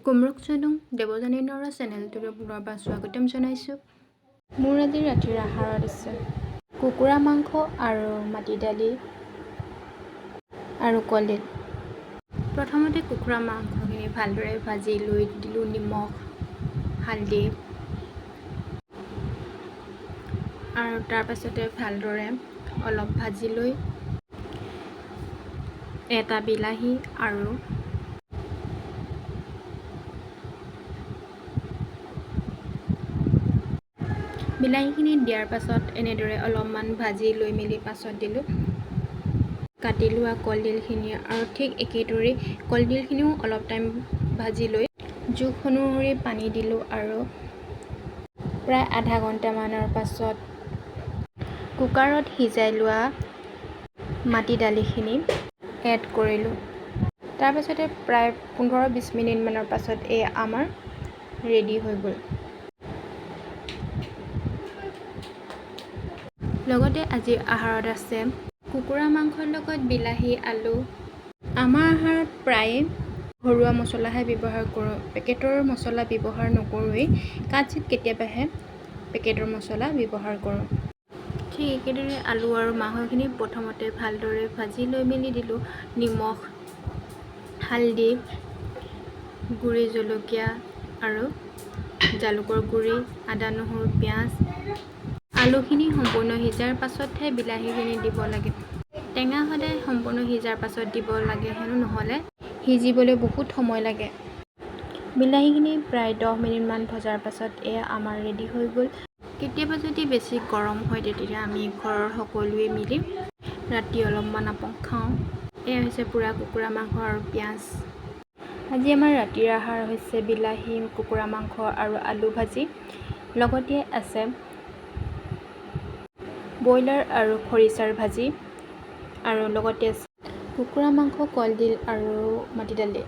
কুমৰুক চুদুং দেৱযানী নৰা চেনেলটোলৈ পুনৰবাৰ স্বাগতম জনাইছোঁ। মোৰ আজি ৰাতিৰ আহাৰত আছে কুকুৰা মাংস আৰু মাটি দালি আৰু কলডিল। প্ৰথমতে কুকুৰা মাংসখিনি ভালদৰে ভাজি লৈ দিলোঁ নিমখ, হালধি আৰু তাৰ পাছতে ভালদৰে অলপ ভাজি লৈ এটা বিলাহী আৰু বিলাহীখিনি দিয়াৰ পাছত এনেদৰে অলপমান ভাজি লৈ মেলি পাছত দিলোঁ কাটি লোৱা কলডিলখিনি আৰু ঠিক একেদৰেই কলডিলখিনিও অলপ টাইম ভাজি লৈ জোখ অনুসৰি পানী দিলোঁ আৰু প্ৰায় আধা ঘণ্টামানৰ পাছত কুকাৰত সিজাই লোৱা মাটি দালিখিনি এড কৰিলোঁ। তাৰপাছতে প্ৰায় 15-20 মিনিটমানৰ পাছত এই আমাৰ ৰেডি হৈ গ'ল। লগতে আজিৰ আহাৰত আছে কুকুৰা মাংসৰ লগত বিলাহী, আলু। আমাৰ আহাৰত প্ৰায়ে ঘৰুৱা মছলাহে ব্যৱহাৰ কৰোঁ, পেকেটৰ মছলা ব্যৱহাৰ নকৰোঁৱেই। কাৎচিত কেতিয়াবাহে পেকেটৰ মছলা ব্যৱহাৰ কৰোঁ। ঠিক একেদৰে আলু আৰু মাংসখিনি প্ৰথমতে ভালদৰে ভাজি লৈ মেলি দিলোঁ নিমখ, হালধি, গুড়ি জলকীয়া আৰু জালুকৰ গুড়ি, আদা, নহৰু, পিঁয়াজ। আলুখিনি সম্পূৰ্ণ সিজাৰ পাছতহে বিলাহীখিনি দিব লাগে। টেঙা সদায় সম্পূৰ্ণ সিজাৰ পাছত দিব লাগে হেনো, নহ'লে সিজিবলৈ বহুত সময় লাগে। বিলাহীখিনি প্ৰায় 10 মিনিটমান ভজাৰ পাছত এয়া আমাৰ ৰেডি হৈ গ'ল। কেতিয়াবা যদি বেছি গৰম হয়, তেতিয়া আমি ঘৰৰ সকলোৱে মিলি ৰাতি অলপমান আপং খাওঁ। এয়া হৈছে পূৰা কুকুৰা মাংস আৰু পিঁয়াজ। আজি আমাৰ ৰাতিৰ আহাৰ হৈছে বিলাহী, কুকুৰা মাংস আৰু আলু ভাজি। লগতে আছে ব্ৰইলাৰ আৰু খৰিচাৰ ভাজি আৰু লগতে আছে কুকুৰা মাংস, কলডিল আৰু মাটি দালি।